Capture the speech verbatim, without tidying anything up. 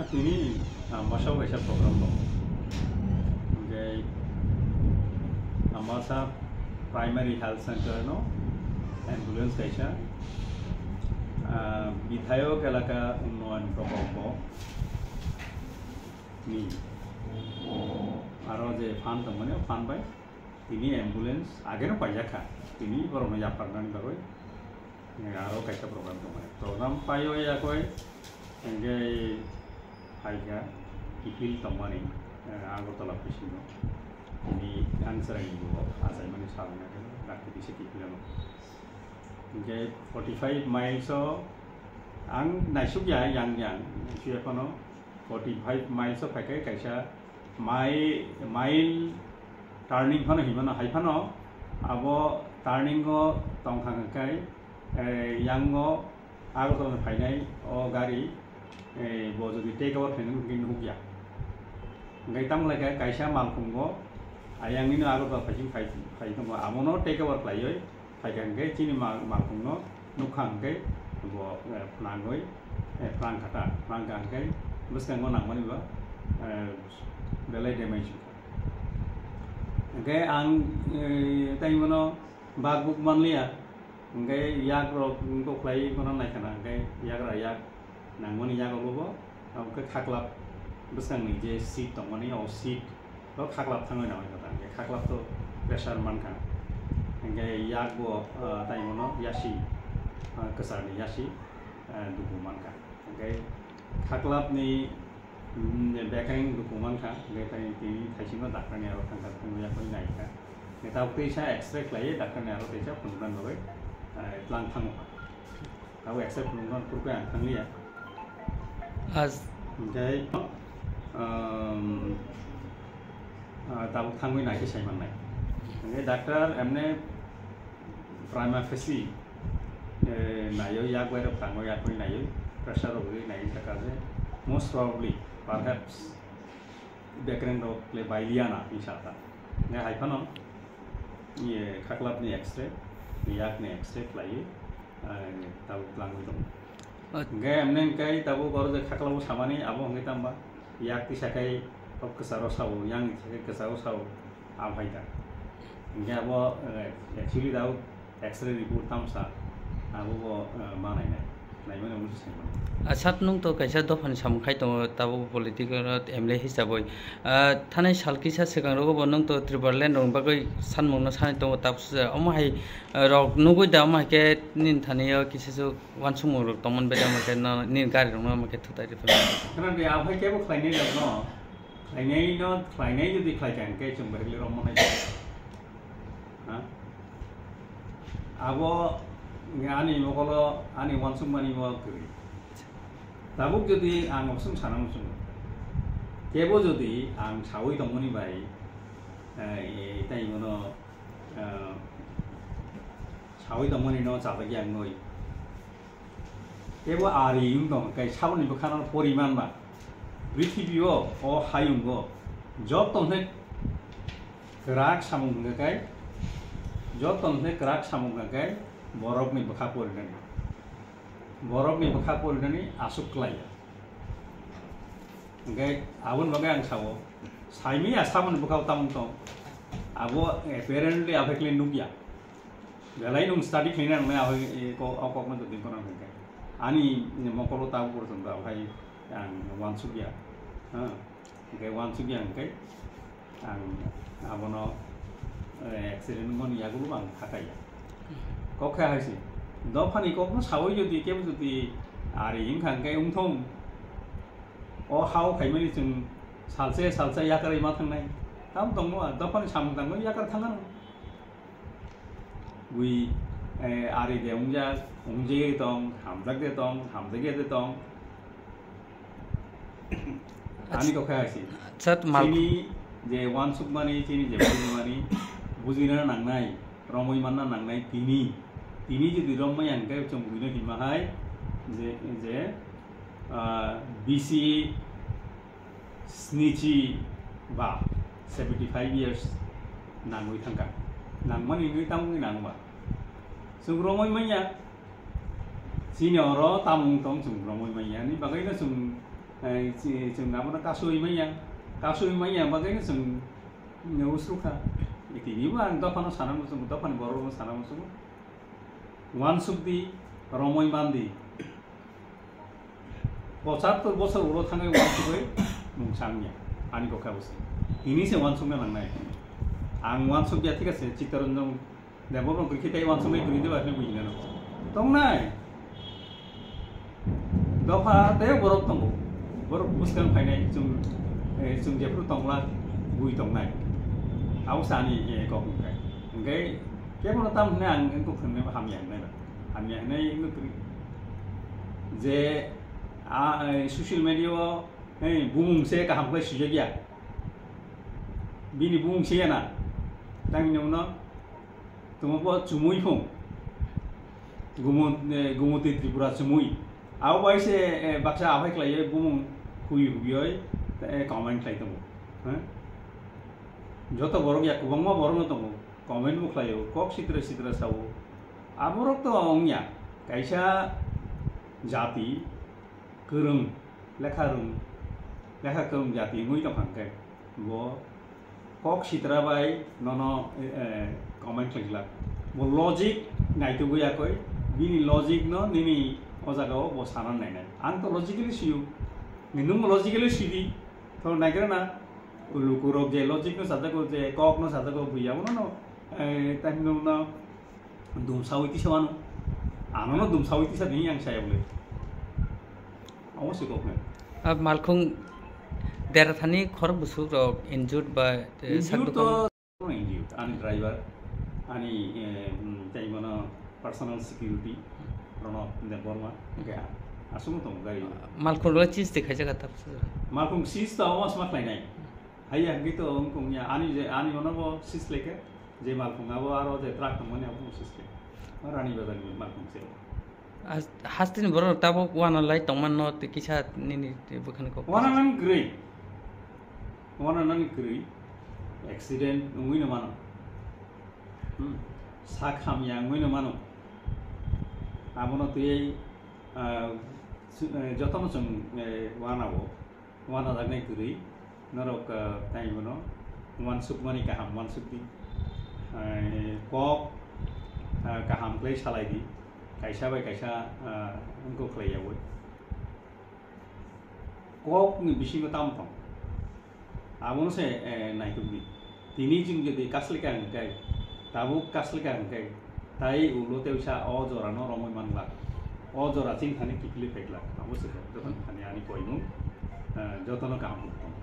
Tini Ambasa kaisa program dong. Hingke Ambasa Primary Health Center no ambulance kaisa, ah, Bidhayok Elaka Unnoyon Prokolpo ni aro je fund tongmani o fund bai tini ambulance ageno paijak kha, tini borokno yapharnani bagwi. Aro kaisa program tongmani. Program paio yakoi, hingke phaikha kiphil tongmani, eh, Agartala bisingo. Tini ang chwraini bo achaimani salnai khe dakti kisa kiphil ano. Hingke forty five miles o ang naisuk ya, yang yang, naisuk ya phano. Forty five miles o phaikhe kaisa mai-, mile turning phano hinmano, hai phano abo turning o tongkha hwnkhe, eh, yang o Agartala ni phainai o gari, eh, bo jodi take over khlainai hwnkhe nukya. Hwnkhe tamo khlaikha kaisa malkhungo ayang nini Agartala phaising phai, phai tongo, abono take over khlaiwi phaikha hwnkhe chini mal-, malkhungno nukha hwnkhe bo, eh, phnangwi, eh, phrang kha ta, phrang kha hwnkhe bwskango nangmani bo, eh, belai damage wngkha. Hwnkhe ang, eh, tei bono bak buk manliya, hwnkhe yak rok wngkok khlai bono naikha na, hwnkhe yagra yak nangmani yago bo, abo khe khaklap bwskangni je seat tongmani, o seat o khaklap thangwi nangwi kha ta, hwnkhe khaklap to pressure mankha, hwnkhe yak bo, ah, tai bono yasi, ah, kwcharni yasi, ah, duku mankha, hwnkhe khaklapni, mm, bekereng duku mankha, hwnkhe tai tini thaisingo doctor ni aro thangkha, thangwi yakui naikha, hwnkhe tabuk teisa X-ray khlaiwi doctor ni aro teisa phunuknani bagwi, ah, tlang thango kha. Abo accept nungkha, kurkhe ang thangliya. As- Hingke, um, ah, tabuk thangwi naikhe sai mannai. Hingke doctor emne prima facie, eh, naiyo, yak bai rok tango, yak bai naiyo, pressure rok ri naiyo saka je, most probably, perhaps, bekereng rok le bailiya na, hinwi sa ta. Hingke hai phano, iye, khaklapni X-ray, yakni X-ray khlaiwi, ah, tabuk tlangwi tongo. Ah. Hingke emne hingke tabuk oro je khaklao samani abo hingke tamba yak tisa kai kok kwcharo sao, yang tisa kai kwcharo sao, abo hai ta. Hingke abo, eh, actually tabuk X-ray report tamsa, abo bo, eh, ma nainai, naimani ulo se saimano. Ah, sat nung to kaisa dophani samung khai tongo, tabuk political M L A hisabwi. Ah, thanai sal kisa swkang rogo bo nung to Tipraland rokni bagwi sanmungno sanai tongo, tabuk se omo hai, ah, rok nugwi da, omo hai khe nini thani o kisa se uansukmung rok tongmani bagwi omo khe no nini gari rokno omo khe thutai rw phai. Khna di, abo hai kebo khlainai rokno, khlainai no, khlainai jodi khlai kha hwnkhe chwng bai rwlwi rommo nai. Ha? Abo ani mokolo, ani uansukmani bo kwrwi. Tabuk jodi ang oswng sana muchungo, kebo jodi ang sawi tongmani bai, eh, tei bono, eh, sawi tongmani no chajak ya wngwi. Tebo ari wng tong khe saboni bwkhano poriman ba. Prithibi o, o hayung o joto hwnkhai kwrak samung hwnkha khe, joto hwnkhai kwrak samung hwnkha khe borokni bwkha porinani, borokni bwkha porinani aswk klai ya. Hwnkhe aboni bagwi ang sao, saimanya saboni bwkhao tamung tong, abo apparently aphekle nukya. Belai nwng study khlaina nangnai, ahoi, e, ko-, o kokno jodi kono hwnkhe. Ani mokolo tabuk porjonto ahai ang uansukya. Ha, hwnkhe uansukya hwnkhe ang abono, e, accident wngmani yagulo ang thakaiya. Kok khe hai se, dophani kokno saui jodi kebo jodi ari wngkha hwnkhe wngthong. O hao khaimani chwng salse salsa yakarwi ma thangnai. Tamo tongmo, dophani samung tangwi yakar thangano. Bui, eh, ari de wngjak, wngjagwi tong, hamjak de tong, hamjakya de tong. Ani kokha hai se. Sat mal- Chini je uansukmani, chini je bujimani, bujina nangnai, romwi manna nangnai tini. Tini jodi romwi ang khe chwng buino hima hai je, je, ah, B C snichi ba seventy five years nangwi thangkha. Nangmani wngwi tamungni nangba. Chwng romwi manya. Chini oro tamung tong chwng romwi manya. Ni bagwino chwng Ai, chi-, chwng abono kasui manya, kasui manya bagwi no chwng usrukha. Tinibo ang dophano sana muchungo, dophani borokno sana muchungo. Wansukdi, romwi mandi. Pochattor bosor ulo thangwi wansugwi mung changya, ani kokha bwswi. Tini se wansukna nangnai. Ang wansukya, thik ase, Chittaranjan Debbarma kwrwi khe tei wansuknai kwrwi de ba hwnwi buji nano. Tongnai. Dopha tei borok tongo. Borok bwskang phainai chwng, eh, chwng jephru tongla bui tongnai. Abo se ani, eh, kok hwnkhe. Hwnkhe kebono tam hwnwi ang wngkuk hwnwi hamya hwnwi ba. Hamya hwnwi wngkuk kwrwi. Je, a, eh, social media o, eh, bumung se kaham khlai swijak ya. Bini bumung se ya na. Tangni uno Tongmo bo chumui phung. Gumu-, eh, Gumuti Tripura chumui. Abo bai se, eh, baksa aphai khlaiwi bumung hui huiwi, eh, comment khlai tongo. Hah? Joto borok ya kwbangma borok no tongo. Comment bo khlaio, kok sitra sitra sao. Aborok to wngya. Kaisa jati kwrwng, lekha rwng, lekha kwrwng jati wngwi tongkha hwnkhe bo kok sitra bai nono, eh, comment khlaijak. Bo logic naitugwi yakwi, bini logic no nini o jaga o bo sana nainai. Ang to logically siyo. Nwng logically sidi. To naigra na, lukurok je logic no sajago, je kok no sajago, buya bono no, eh, tei no, no, Dumsawi tisa wano. Anono dumsawi tisa dini yang saya boleh. Amo si kokne. Ah, Malkhung dera thani khorok busuk rok injured ba, eh, Injured sakdukon. To injured. Ani driver, ani, eh, mm, tei mano personal security, Ronok Debbarma. Okay. Asung tong gari. Malkhung rok chis de khaijak atak. Malkhung sis to awas ma khlainai. Haiya hingke to wngkong ya. Ani je, ani mano bo sis leke. Je malkhung abo aro je truck tongmani abo mung siske. O Rani Bazar ni malkhung se. Has-, hasteni borok tabuk wana lai tongman no tei kisa nini tei bwkhani kok. Wana nani kwrwi. Wana nani kwrwi. Accident wngwi no mano. Hmm. Sak hamya wngwi no mano. Abono twi, ah, su-, eh, jotono chwng, eh, wana o. Wanajaknai kwrwi, norok, ah, tei bono wansukmani kaham wansukdi. Ai, kok, ah, kaham khlai salaidi, kaisa bai kaisa, ah, wngkok khlai yaui. Kokni bisingo tamo tong? Abono se, eh, naitukdi. Tini chwng jodi kaslikha hwnkhe, tabuk kaslikha hwnkhe, tai ulo tei uisa o jorano romwi manglak. O jora chini thani kiphilwi phaiglak. Abo se jotono thani ani koimung, eh, jotono kaham tong.